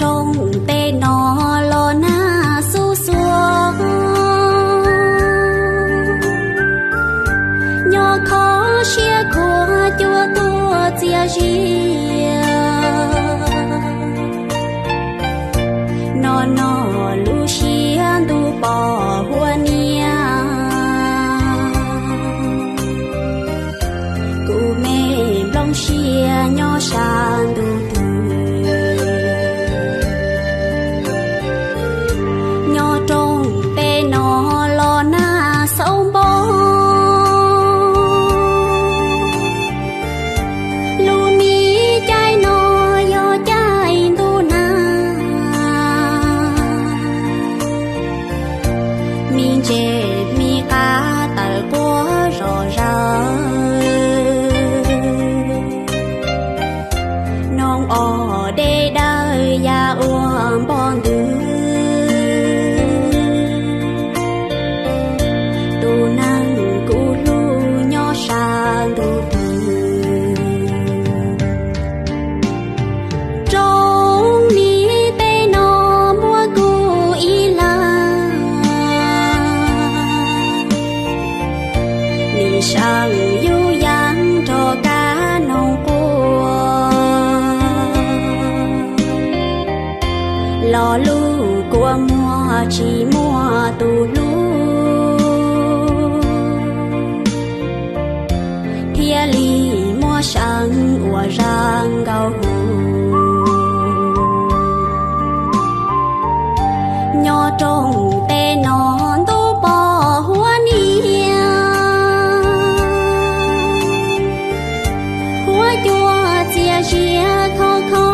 Rooj teb no los nag xuj xuav, nyob kho siab khuav cua tuaj txias zias. No no lub siab ntuj pom huab niam, kuv me nplooj siab nyob sab ntug twg. Nyob rooj teb no los nag xauv npo, lub me caij no yog caij ntuj nag. Me ntses me qab tawm quaj zom zaws, noog os dej dawb ya ua npog ntws. Tus neeg kuv hlub nyob sab ntug twg. Rooj me teb no muab kuv ib leeg, nim seem yus yeej nrog kab noog quaj. Lo lus kua muag tsis muaj tus hlub, thiaj li muaj seev uas zaj nkaus huv. Nyob rooj teb no ntuj pom huab niam, huab cua txias zias kho kho